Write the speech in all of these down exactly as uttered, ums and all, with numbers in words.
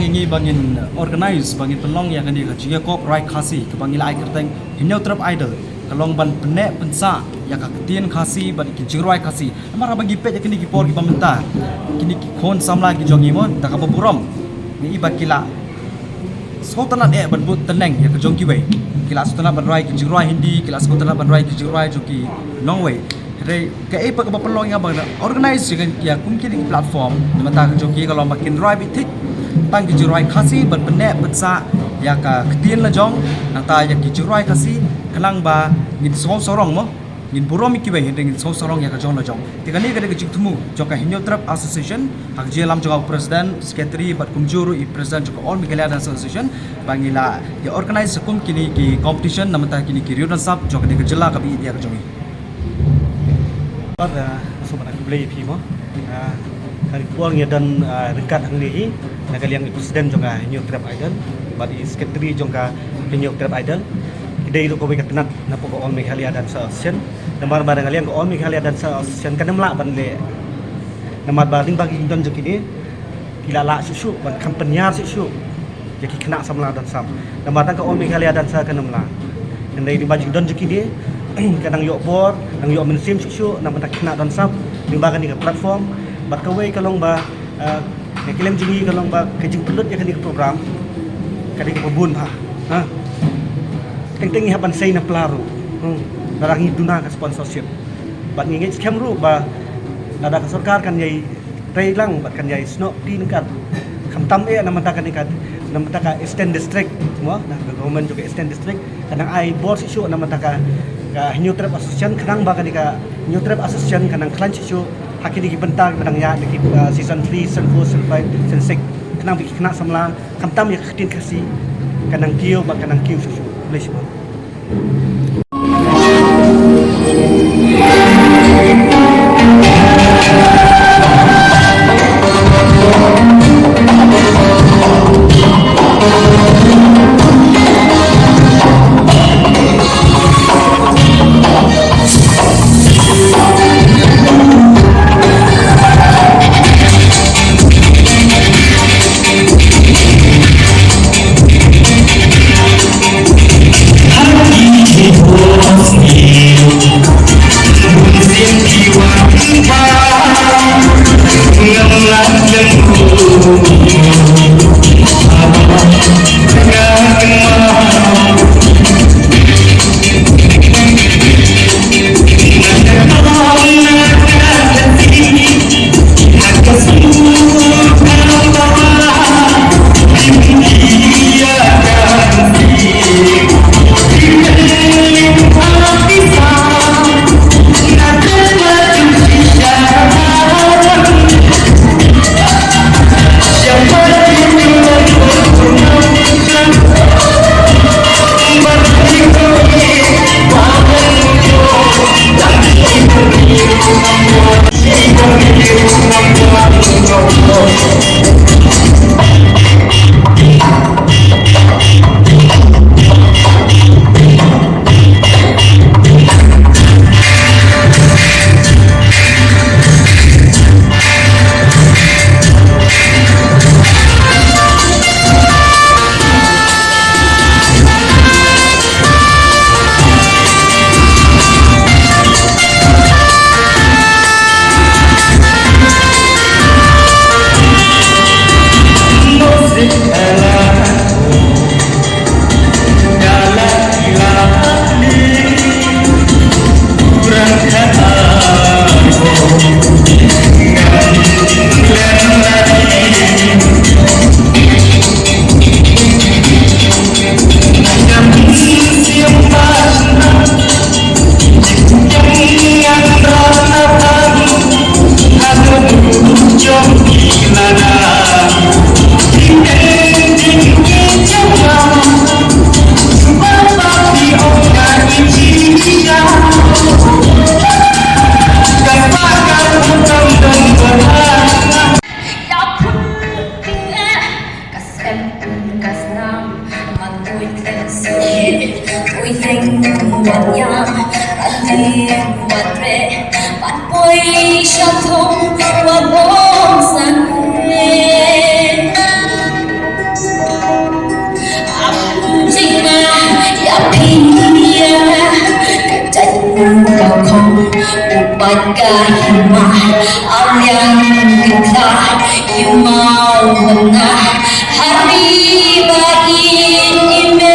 Ngi ba ngin organize, ba ngin pynlong ïa kane ka jingïakop rwai Khasi kaba ngi la ai kyrteng Hynñiewtrep Idol, ka long ban pynneh pynsah ïa ka ktien Khasi bad ki jingrwai Khasi. Namar haba ngi peit ïa kine ki por kiba mynta, kine ki khun samla ki jong ngi mo, da kaba burom ngi i ba ki la sngewtynnat eh ban bud tneng ïa ka jong kiwei. Ki la sngewtynnat ban rwai ki jingrwai Hindi, ki la sngewtynnat ban rwai ki jingrwai jong ki nongwei. Hynrei kaei pat kaba pynlong ïa ba organize ïa kum kine ki platform, namar ka jong ki ka long ba kin rwai beit thik tang ki jingrwai Khasi ban pynneh pynsah ïa ka ktien la jong, nangta ïa ki jingrwai Khasi, khnang ba ngin sngew sarong mo, ngin burom ïa kiwei hynrei ngin sngew sarong ïa ka jong la jong. Te kane ka dei ka jingthmu jong ka Hynñiewtrep Association, ha ka jingïalam jong u President, Secretary bad kumjuh ruh i President jong ka All Meghalaya Dance Association, ba ngi la ïa organize kum kine ki competition, namar kine ki riew dang sap jong kane ka jylla kaba ïeit ïa ka jong ngi. Bad, ah, sngewbha ban khublei ïa phi mo. Ah, ha kane ka por ngi don, ah, ryngkat hangne hi na ka liang i President jong ka Hynñiewtrep Idol bad i Secretary jong ka Hynñiewtrep Idol. Ki dei ruh kawei ka tnat na pdeng ka All Meghalaya Dance Association. Namar ba na ka liang ka All Meghalaya Dance Association kan ym lah ban leh. Namar ba lyngba ki jingdon jong kine ki la lah shuh shuh ban kham pynïar shuh shuh ïa ki khynnah samla dang sam. Namar tang ka All Meghalaya Dance kan ym lah. Hynrei lyngba jingdon jong kine ka dang ïoh bor, dang ïoh mynsiem shuh shuh namar tang khynnah dang sam lyngba kane ka platform. Bad kawei ka long ba, eh, ka kylliang jong ngi ka long ba ka jingpynlut ïa kane ka program ka dei kaba bun bha. Ha. Teng teng ngi hap ban sei na pla ruh. Hmm. Lada ngi duna ka sponsorship. Bad ngi ngeit skhem ruh ba lada ka sorkar kan ïai trei lang bad kan ïai snoh kti ryngkat. Khamtam eh na bynta kane ka, na bynta ka Eastern District mo, na ka government jong ka Eastern District kan nang ai bor shisha na bynta ka, ka Hynñiewtrep Association, khnang ba kane ka Hynñiewtrep Association kan nang khlaiñ shisha ha kine ki bynta kiba dang ïaid na ki, uh, season three, season four, season five, season six, khnang ba ki khynnah samla khamtam ïa ka ktien Khasi kan nang kiew bad kan nang kiew shisha. Khublei shibun. Bad ka hima arliang ka tla, hima u mena, ha ri ba i i mei.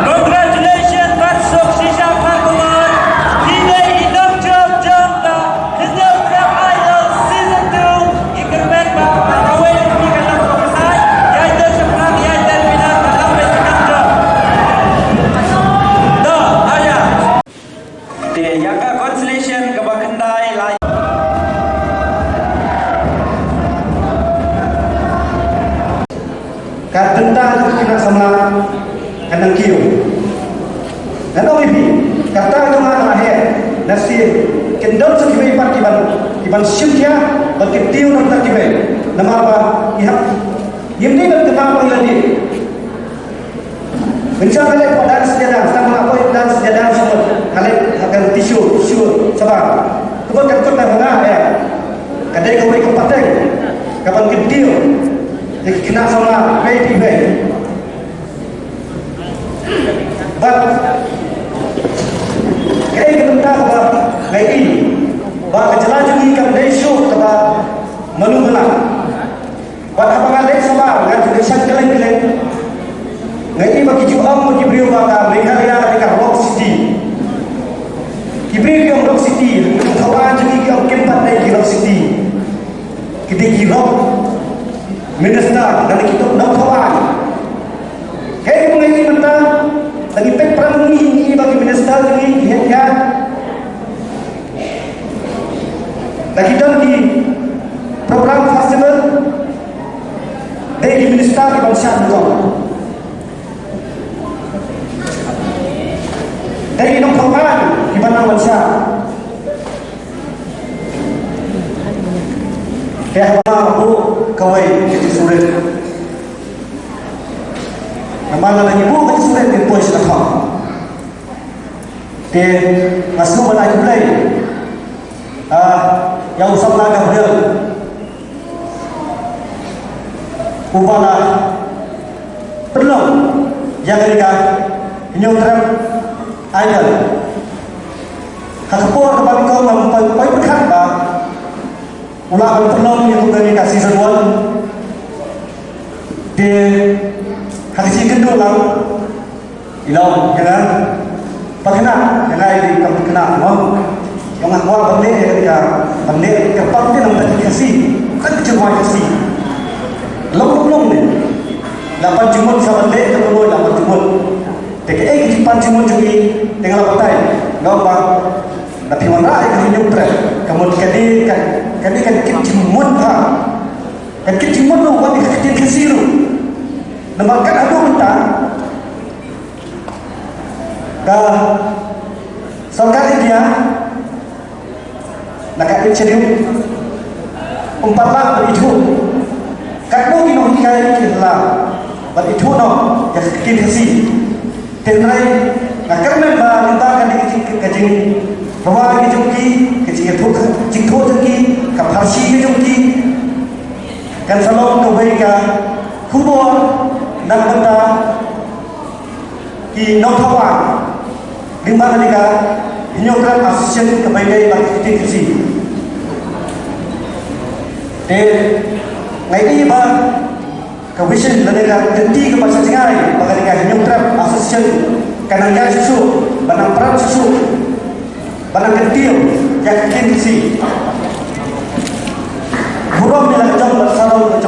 Congratulations, Mat Suk Shisha Phanpumon. Ki dei i nongjop jong ka Hynñiewtrep Idol Season two. Ki kyrmen ba ka kawei na ki ka nongjop ka sai. Ïaid ter shaphrang, ïaid ter pynban, ka lang beit ki nongjop. To, aya. Te ïa ka consolation kaba khyndai lai. Ka dang da ka khynnah samla ka nang kiew. Ngan ong ïa phi, kata ka jong nga ka la heh, lehse kin don sa kiwei pat kiban, kiban shim khia, ban kyntiew na bynta kiwei. Namar ba ki hap, ngim dei ban kynmaw ba ngi la dih. Mynta ka leh ka dance ïa dance, tang ba la poi dance ïa dance, ka leh ha ka tissue, tissue, sabar. Ka ban kan kut na nga ïa. Ka dei kawei ka pateng kaban kyntiew ïa ki khynnah samla, wei ti wei. Bad kaei ka bynta kaba ngi ïohi ba ka jylla jong ngi kam dei shuh kaba malu mala. Bad haba nga leit shabar, nga ju leit sha kylleng kylleng. Nga i ba ki ju ong ki briew ba ka Meghalaya ka dei ka rock city. Ki briew ki ong rock city, ki nongthaw aiñ jong ki ki ong kim pat dei ki rock city. Ki dei ki rock minister, lane ki nongthaw aiñ. Kaei kaba nga i mynta, lada ngi peit prang ngi i ba ki minister jong ngi ki heh ïaid. Lada ki don ki program festival, dei ki minister kiban shah nyngkong. Dei ki nongthaw aiñ kiban nang ban shah. Te haba buh kawei ka jingsurit. Namar lada ngi buh ka jingsurit ngi poi sha ka thong. Te nga sngewbha ban ai khublei, ah, ïa u samla Gabriel, uba la pynlong ïa kane ka Hynñiewtrep Idol. Ha ka por kaba nyngkong ngam poi, poi pyrkhat ba u lah ban pynlong ïa kane ka season one. Te ha ka jingkynduh lang, i long ïa nga, ba khynnah ïa nga, i dei kam khynnah mo. Ïa nga kwah ban leh ïa ka, ban leh kyrpang te namar ka Khasi, ka jingrwai Khasi. Long long ne. La pan jingmut sa ban leh ka, la pan jingmut. Te kaei ka jingpan jingmut jong i, te nga la batai. Nga ong ba, lada phi wanrah ïa ka Hynñiewtrep, ka mut ka dei ka, ka dei ka kit jingmut bha. Ka kit jingmut ruh wat ïa ka ktien Khasi ruh. Namar kat haduh mynta ka sorkar India, na ka Schedule, um pat lah ban ithuh. Katno ki nonghikai ki lah ban ithuh noh ïa ka ktien Khasi. Te hynrei nga kyrmen ba lyngba kane ka jing, ka jingrwai ka jong ki, ka jingthoh, jingthoh jong ki, ka pharshi ka jong ki, kan sa long kawei ka khubor na ka bynta ki nongthaw aiñ lyngba kane ka Hynñiewtrep Association kaba ïadei bad ka ktien Khasi. Te nga ïohi ba ka vision lane ka lynti kaba shah jngai ba kane ka Hynñiewtrep Association kan nang ïaid shuh shuh, ban nang pynrem shuh shuh, ban nang kyntiew ïa ka ktien Khasi. Burom ïa la ka jong bad salam